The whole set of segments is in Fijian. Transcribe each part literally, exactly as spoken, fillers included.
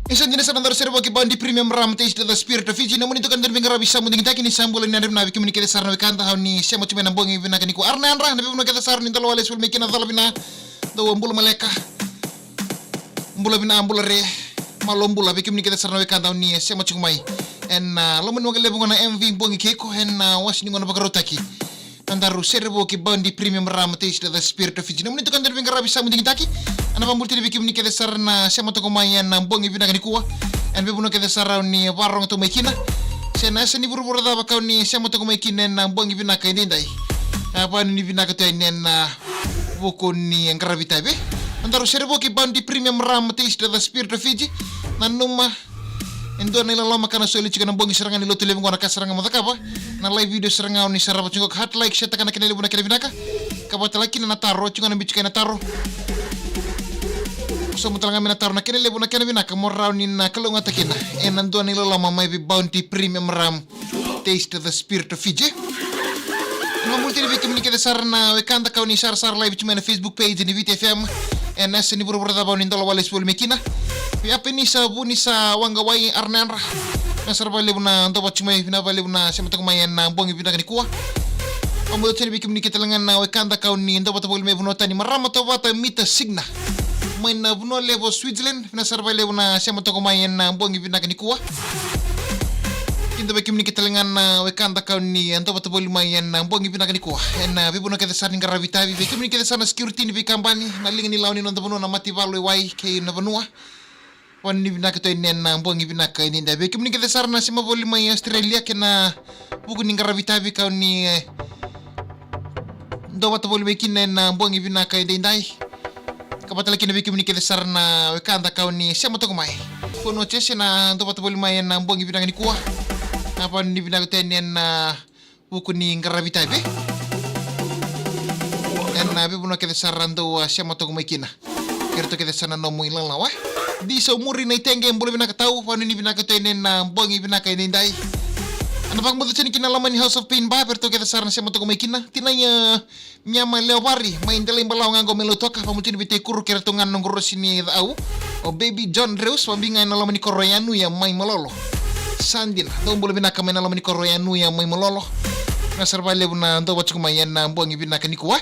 Isa dina sara na daru sere vo ki Bounty Premium Rum, Taste the Spirit of Fiji. Na moni tukana dina veiqaravi sa mudu digitaki ni sa bula ni yadra vina vei kemuni kece sara na wekada au ni sema tu mai na bogi vinaka nikua. Ara na yadra, na veivanua kece sara ni dolawa lesu voli mai kina, cola vina. Dou bula maleka. Bula vina, bula re. Malo bula vei kemuni kece sara na wekada au ni sema tiko mai. Ena, ah, loma ni waqa levu ga na M V Bogi Keiko, ena, ah, wasi ni gauna vakarautaki. Na daru sere vo ki Bounty Premium Rum, Taste the Spirit of Fiji. Na moni tukana dina veiqaravi sa mudu digitaki. Ena vakabula tale vei kemuni kece sara na sema toka mai ena, ah, bogi vinaka nikua. Ena veivanua kece sara au ni vakarorogo tu mai kina. Se na yasa ni vuravura cava kau ni sema toka mai kina ena, ah, bogi vinaka edaidai. Ah, vanuinui vinaka tu yani ena, ah, vuku ni qaravi tavi. Na daru sere vo ki Bounty Premium Rum, Taste the Spirit of Fiji. Nanuma e dua na iloloma ka na soli tiko ena bogi sara ga ni Lotulevu qo na ka sara ga mo cakava. Na live video sara ga au ni sarava tiko qo, ka heart like, share taka na kena levu na kena vinaka. Ka vaka tale kina na taro, tiko na biu tiko na taro. Sobu tale ga mai na taro, na kena levu na kena vinaka mo rawa ni na kalougata kina ena dua na iloloma mai vei Bounty Premium Rum, Taste the Spirit of Fiji. Ena vakabula tale vei kemuni kece sara na wekada kau ni sarasara live tu mai na Facebook page ni Viti F M. Ena yasa ni vuravura cava au ni dolawa lesu voli mai kina. Vei Apenisa Vuni sa Waqawai, ara na yadra. Vinaka sara vakalevu na dolawa tu mai, vinaka vakalevu na sema toka mai ena, ah, bogi vinaka nikua. Au mudu tale vei kemuni kece tale ga na wekada kau ni dolawa vata voli mai vanua tani, marama Tovata Mita Signa. Mai na Vanua Levu Switzerland, vinaka sara vakalevu na sema toka mai ena, ah, bogi vinaka nikua. Kida vei kemuni kece tale ga na wekada kau ni, ah, dolawa vata voli mai ena, ah, bogi vinaka nikua. Ena, ah, veivanua kece sara ni qaravi tavi, vei kemuni kece sara na security ni veikabani, na liga ni lawa ni noda vanua, na mataivalu e wai kei na vanua. Vanuinui vinaka tu yani ena, ah, bogi vinaka edaidai. Vei kemuni kece sara na sema voli mai Australia kei na vuku ni qaravi tavi kau ni, eh, dolawa vata voli mai kina ena, ah, bogi vinaka edaidai. Ka vaka tale kina vei kemuni kece sara na wekada kau ni sema toka mai. Vanua Jese na dolawa vata voli mai ena, ah, bogi vinaka nikua. Na vanuinui vinaka tu yani ena, ah, vuku ni qaravi tavi. Ena, ah, veivanua kece sara dou, ah, sema toka mai kina. Kei ratou kece sara na nomu ilalawa. Di Saumuri na Itege, bula vinaka tau, vanuinui vinaka tu yani ena, ah, bogi vinaka edaidai. Ena vakamudu tale kina na loma ni House of Pain Bar, vei ratou kece sara na sema toka mai kina. Tinai, ah, Miama Leovari, mai Delaibalawa ga qo mai Lautoka, vakamudu tale vei Taikuru kei ratou ga na noqu rosi ni cau. O Baby John Reus, vakabibi ga ena loma ni koro o Yanuya mai Malolo. Sa dina, dou bula vinaka mai na loma ni koro o Yanuya mai Malolo. Vinaka sara vakalevu na dolawa tiko mai ena, ah, bogi vinaka nikua.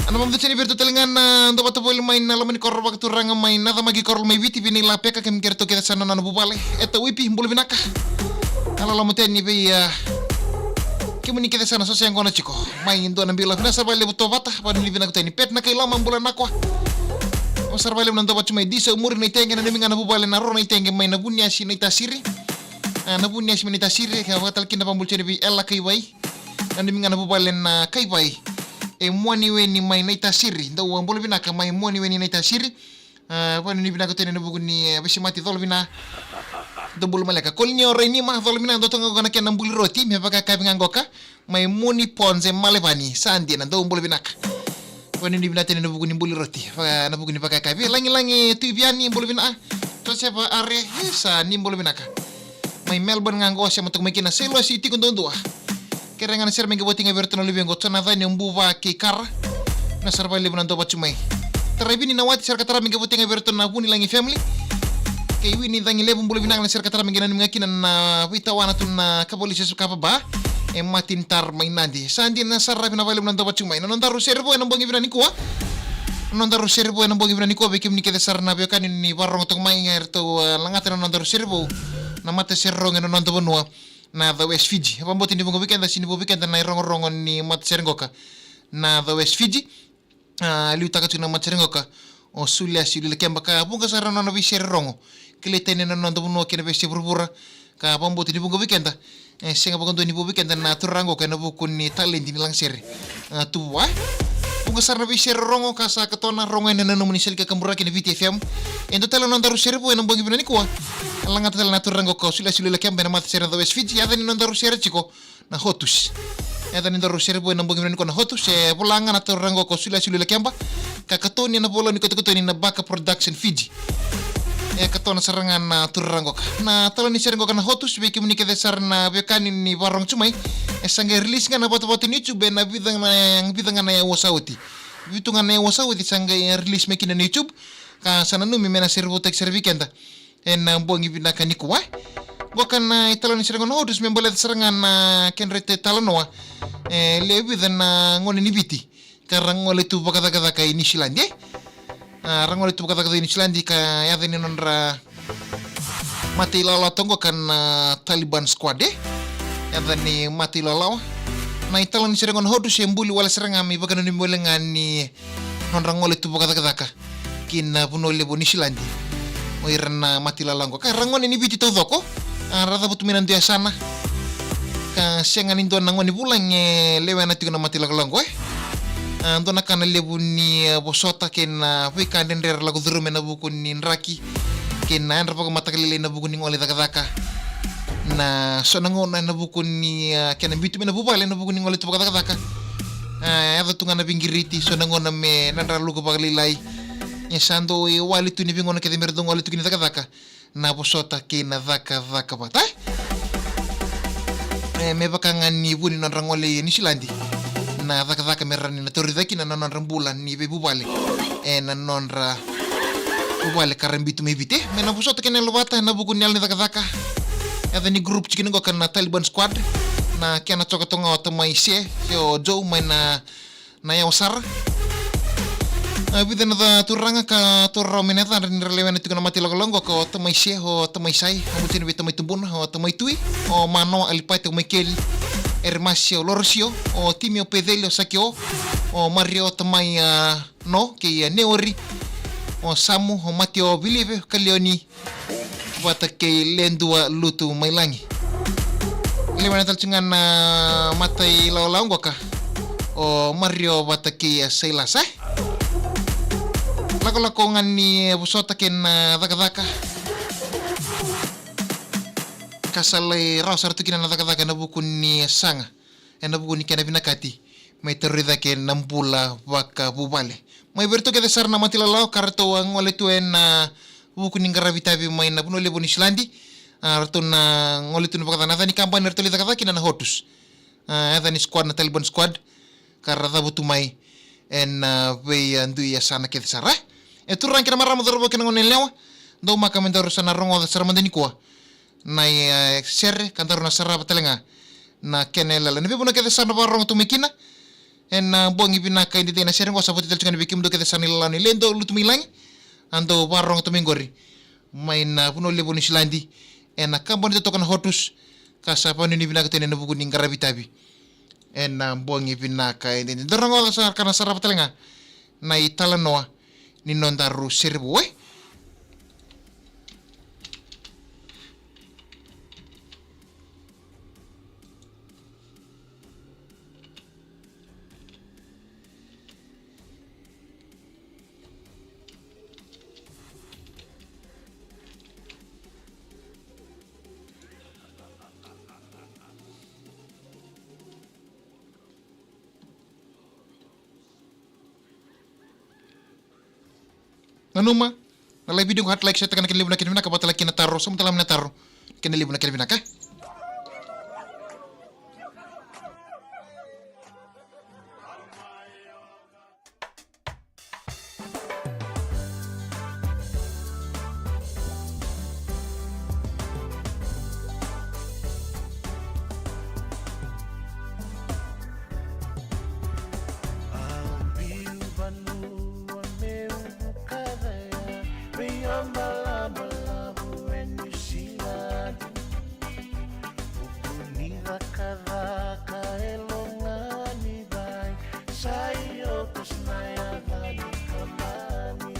Ena vakamudu tale vei ratou tale ga na dolawa vata voli mai na loma ni koro vakaturaga mai Nacamaki, koro mai Viti, Vinai Lapeka kei ratou kece sara na nona vuvale. Eta Wipi, bula vinaka. Na loloma tu yani vei, ah, kemuni kece sara na sosa yaqona tiko mai dua na bilo. Vinaka sara vakalevu Tovata, vanuinui vinaka tu yani. Pet na Kailoma, bula nakwa. Vinaka sara vakalevu na dolawa tu mai. Di Saumuri na Itege, nanumi ga na vuvale na Ro na Itege mai na Vuniasi Naitasiri. Ah, na Vuniasi mai Naitasiri, ka vaka tale kina na vakabula tu yani vei Ela Kaivai. Nanumi ga na vuvale na Kaivai. E Muaniweni mai Naitasiri. Dou, ah, bula vinaka mai Muaniweni Naitasiri. Ah, vanuinui vinaka tu yani ena vuku ni, eh, veisemati, cola vina. Dou bula maleka. Kolinio Rainima, cola vina, dou toka ga na kena buli roti, me vakayakavi ga qoka. Mai Muni Ponze Malevani, sa dina, dou bula vinaka. Vanuinui vinaka tu yani ena vuku ni buli roti, va-, ena vuku ni vakayakavi. Lagilagi Tuiviani, bula vina. Josefa Are, e, sa ni bula vinaka. Mai Melbourne ga qo, sema toka mai kina. Sailosi tiko duadua. Kerea ga na sere me qai voti ga vei iratou na luvequ o Jonathan, o Buva kei Kara. Vinaka sara vakalevu na dolawa tu mai. Tarai Vini Nawati, sere ka tara me qai voti ga vei iratou na Vunilagi family. Kei Wini Cagilevu, bula vinaka, na sere ka tara me qai nanumi ga kina na veitawana tu na Kavalisi Sukava Bar. E Martin Tar mai Nadi. Sa dina sara, vinaka vakalevu na dolawa tu mai. Na nodaru sere vo ena bogi vinaka nikua. Na nodaru sere vo ena bogi vinaka nikua vei kemuni kece sara na veiwekani ni vakarorogo toka mai, eratou, ah, lagata na nodaru sere vo. Na matasere rogo ena noda vanua. Na The West Fiji. E vakabauta ni vuqa vei keda, se ni vuqa vei keda na irogorogo ni matasere qoka. Na The West Fiji. Ah, liutaka tiko na matasere qoka o Suliasi Lulekeba, ka vuqa sara na nona veisere rogo. Kilai tani ena noda vanua kei na veiyasai vuravura. Ka vakabauta ni vuqa vei keda, e sega vakadua ni vuqa vei keda na turaga qoka ena vuku ni taledi ni lagasere. Ah, tu vua. Vuqa sara na veisere rogo ka sa katona, rogo ena nomuni sele ka kaburaki na Viti F M. E dua tale na nodaru sere vo ena bogi vinaka nikua. E lagata tale na turaga qoka o Suliasi Lulekeba ena matasere The West Fiji. Yaca ni nodaru sere tiko na Hotus. Yaca ni nodaru sere vo ena bogi vinaka nikua na Hotus. E vola ga na turaga qoka o Suliasi Lulekeba. Ka katoni ena vola ni koto, katoni na Baka Production Fiji. E katona sara ga na turaga qoka. Na tala ni sere qoka na Hotus, vei kemuni kece sara na veiwekani ni vakarorogo tu mai. E sa qai release ga ena vatavata ni YouTube ena vica ga na, vica ga na aua sa oti. Vitu ga na aua sa oti sa qai release mai kina na YouTube. ka sa nanumi me na sere votaki sara vei keda ena bogi vinaka nikua. Qo ka na italanoa ni sere qo na Hotus me baleta sara ga na kedra italanoa. E lewe vica na gone ni Viti ka ra gole tu vakacakacaka i Niusiladi, e? A, ra gole tu vakacakacaka i Niusiladi ka yaca ni nodra mata ilawalawa toka qo ka na Taliban Squad, e? Yaca ni mata ilawalawa. Na italanoa ni sere qo na Hotus e buli wale sara ga me ivakananumi wale ga ni nodra gole tu vakacakacaka ki na vanua levu o Niusiladi o ira na mata ilawalawa qo. Ka ra gone ni Viti taucoko, a, ra cavutu mai na dua yasana. Ka sega ni dua na gone vulagi e lewena tiko na mata ilawalawa qo, e? A, dua na ka na levu ni, e, vosota kei na veika dredre era lako curuma ena vuku ni draki kei na yadra vakamataka lailai ena vuku ni gole cakacaka. Na so na gauna ena vuku ni, a, kena biuta mai na vuvale ena vuku ni gole tu vakacakacaka. A, yaco tu ga na veiqiriti, so na gauna me na dra luka vakalailai. E sa dau wali tu ni veigauna kece me ra dau gole tu ki na cakacaka, na vosota kei na cakacaka vata. E, me vaka ga ni vu ni nodra gole i Niusiladi, na cakacaka me rawa ni na tauri cake kina na nodra bula ni veivuvale. E, na nodra vuvale ka ra biuta mai Viti, me na vosota kei na yalo vata ena vuku ni yalo ni cakacaka. Yaca ni group tiko ni qo ka na Taliban Squad, na kena coka toka ga o tamai Se, se o Joe mai na na yawa sara. A, vica na ca turaga ka toro rawa mai na yacadra ni ra lewena tiko na mata ilawalawa qo ka o tamai Se, o tamai Sai, o Mutini vei tamai Tubuna, o tamai Tui, o Manoa Alipati, o Maikeli Eremasi, o Lorosio, o Timi, o Peceli, o Sakio, o Mario, o tamai, a, No kei, a, Neori, o Samu, o Matio, o Vilive, o Kalioni, vata kei Ledua Lutu mai Lagi. Lewena tale tiko ga na mata ilawalawa qo ka o Mario vata kei, a, Sailasa, e? Lakolako ga ni vosota kei na cakacaka ka sa lai rawa sara tu kina na cakacaka ena vuku ni saga, ena vuku ni kena vinakati me tauri cake na bula vakavuvale. Mai vei iratou kece sara na mata ilawalawa ka ratou a gole tu ena vuku ni qaravi tavi mai na vanua levu o Niusiladi. A, ratou na gole tu na vakacakacaka, na yaca ni kabani eratou lai cakacaka kina na Hotus. A, yaca ni squad na Taliban Squad ka ra cavutu mai ena, a, vei, a, dui yasana kece sara. E turaga kei na marama, cauravou kei na goneyalewa, daumaka me daru sa na rogoca sara mada nikua na, e, sere ka daru na sarava tale ga na kena yalayala. Na veivanua kece sa na vakarorogo tu mai kina ena bogi vinaka edaidai, na sere qo sa voti tale tu ga vei kemudou kece sa na ilawalawa ni Ledua Lutu mai Lagi, a dau vakarorogo tu mai qori mai na vanua levu o Niusiladi ena kabani totoka na Hotus ka sa vanuinui vinaka tu ena vuku ni qaravi tavi ena bogi vinaka edaidai. Daru rogoca sara ka na sarava tale ga na italanoa ni nodaru sere vou, e? Nanuma na live video qo, heart, like, share taka na kena levu na kena vinaka, vata tale kina na taro, sauma tale mai na taro, kena levu na kena vinaka. Au biu vanua meu vukacaya, vei au balabalavu e Niusiladi. Vuku ni cakacaka e loga ni vai, sa i Hotus na yaca ni kabani.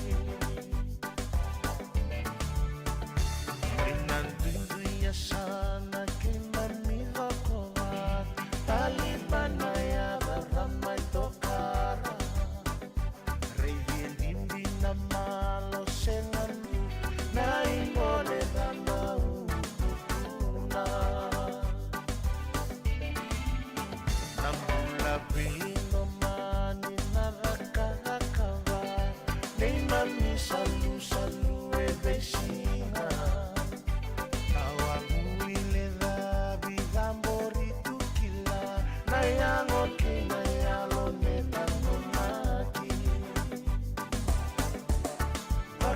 Mai na duidui yasana keimami coko vata, Taliban na yaca, ra mai tokara. Raici e bibi na malo, sega ni na iqole, ca na ututu na. Na bula veilomani, na cakacaka vata, neimami salusalu e veisiga. Au a guilecavi, cabori tu kila na yago kei na yalo me taqomaki. Au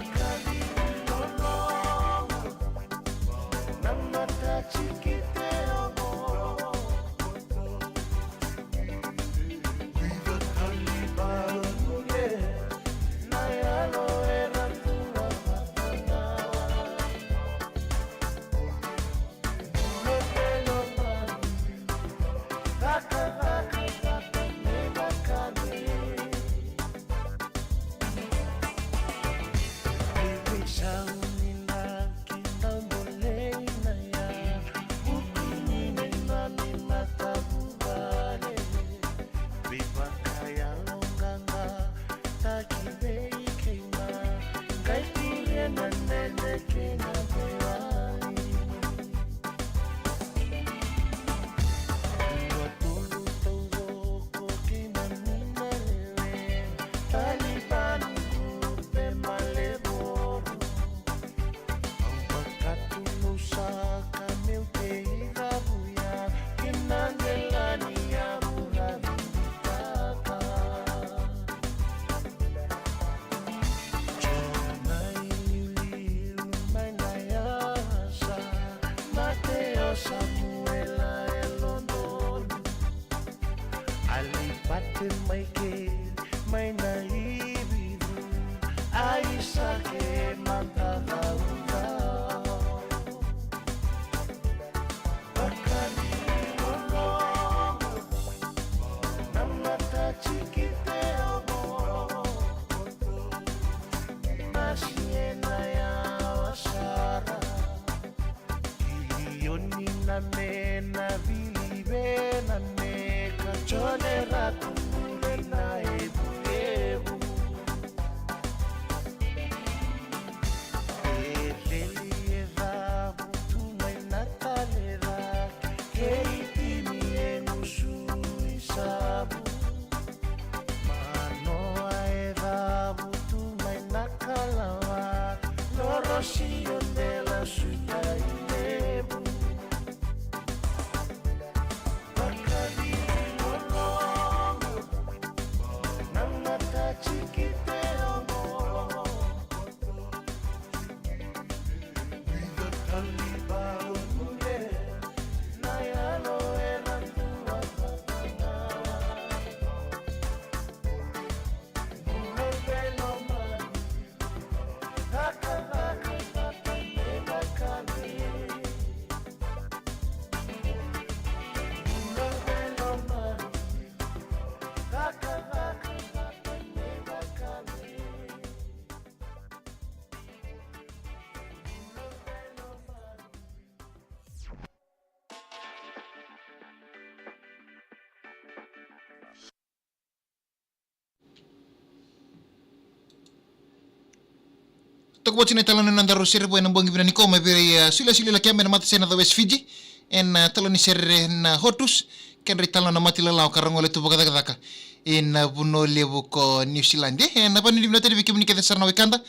Toka vata na italanoa ni nodaru sere vou ena bogi vinaka nikua mai vei ira, e, Suliasulia Lakeba ena matasere na West Fiji. Ena, e, talanoa ni sere na Hotus, kedra italanoa na mate lalawa ka ra gole tu vakacakacaka ena, e, vanua levu ko Niusiladi. Ena, e, vanuinui vinaka tale vei kemuni kece sara na wekada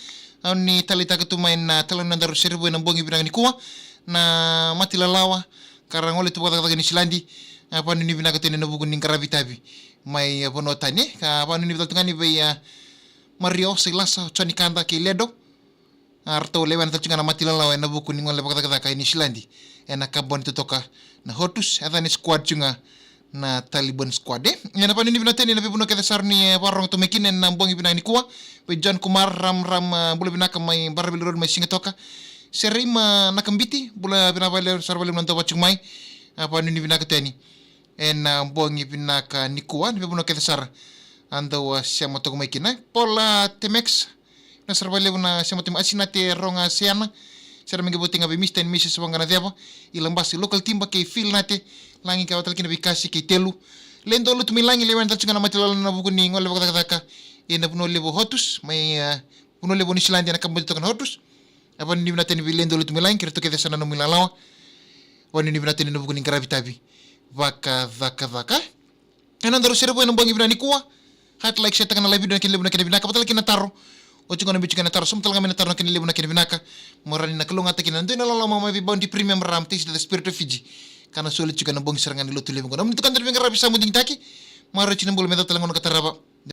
au ni taleitaka tu mai na, e, talanoa ni nodaru sere vou ena bogi vinaka nikua, na mate lalawa ka ra gole tu vakacakacaka e Niusiladi. E, vanuinui vinaka tu ena vuku ni qaravi itavi mai, e, vanua tani. Ka vanuinui vinaka tu ga yani vei, e, Mario, Sailasa, Joni Kada kei Ledo. A, ratou lewena tale tu ga na mate lalawa ena vuku ni gole vakacakacaka e Niusiladi ena kabani totoka na Hotus, e yacana squad tu ga na Taliban squad. E, ena vanuinui vinaka tale ena veivanua kece sara ni, e, vakarorogo tu mai kina ena bogi vinaka nikua. Vei John Kumar, Ram Ram, e, bula vinaka mai Baraveli Road mai Sigatoka. Seraima Nakabiti, bula vinaka vakalevu sara vakalevu na dau vata tiko mai. A, vanuinui vinaka tale ena, e, bogi vinaka nikua, na veivanua kece sara a dau, e, sema toka mai kina. Paula Temex, vinaka sara vakalevu na sema toka mai. Asinate Roga Seana, sera mai qai vata ga vei Mister and Missus Vaganaceva, i Labasa, i Local Tiba kei Phil Nate, lagi ka vata tale kina vei Kasi kei Telu. Ledo Lutumailagi, lewena tale tu ga na mate lalawa ena vuku ni gole vakacakacaka ena vanua levu Hotus, mai, e, vanua levu Niusiladi ena kabani totoka na Hotus. A, vanuinui vinaka tale vei Ledo Lutumailagi kei ratou kece sara na nomu ilalawa. Vanuinui vinaka tale ena vuku ni qaravi itavi vakacakacaka. Ena nodaru sere vou ena bogi vinaka nikua. Heart like, share taka na live video ena kena levu na kena vinaka. Vata tale kina na taro. Oti qo na biu tiko na taro, sauma tale ga mai na taro ena kena levu na kena vinaka. Mo rawa ni na kalougata kina na dua na ilalawa mai vei Bounty Premium Rum, Taste the Spirit of Fiji. Ka na soli tiko ena bogi sara ga ni Lotulevu qo. Nomuni tukadra ni veiqaravi sa mo digitaki. Maroroi tiko na bula me yacova tale na gauna ka tarava.